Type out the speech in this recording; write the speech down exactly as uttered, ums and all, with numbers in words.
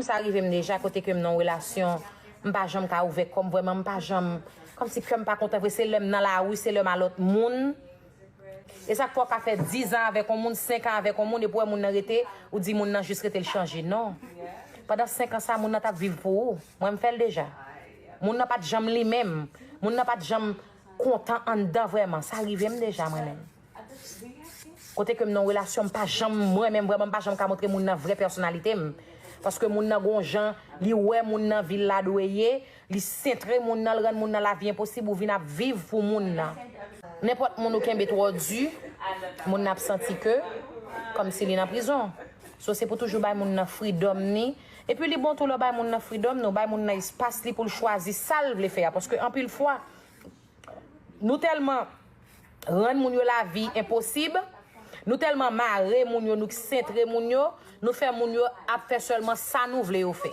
Sa rive m deja kote ke m nan relasyon, m pa janm ka ouvè kò m vrèman, m pa janm, kòmsi kè m pa kontan vre, se lè m nan lari, se lè m a lòt moun. E sa k fè w ka fè dizan avèk yon moun, senk an avèk yon moun, epi w wè moun nan rete, ou di moun nan jis rete l chanje. Non. Pandan senk an sa, moun nan t ap viv pou ou. Mwen, m fè l deja. Moun nan pa t janm li menm. Moun nan pa t janm kontan anndan vrèman. Sa rive m deja, mwen menm. Kote ke m nan relasyon, m pa janm, mwen menm vrèman, m pa janm ka montre moun nan vrè pèsonalite m. Paske moun nan gon jan, li wè moun nan vil la dwe ye, li sentre moun nan, l rann moun nan lavi enposib, ou vin ap viv pou moun nan. Nenpòt moun ou kenbe twò di, moun nan ap santi ke, kòmsi li nan prizon. So, se pou toujou bay moun nan freedom ni. Epi li bon tou lè w bay moun nan freedom, nou bay moun nan espas li pou l chwazi sa l vle fè a. Paske anpil fwa, nou tèlman rann moun yo lavi enposib, nou tèlman mare moun yo, nou sentre moun yo, nou fè moun yo ap fè sèlman sa nou vle yo fè.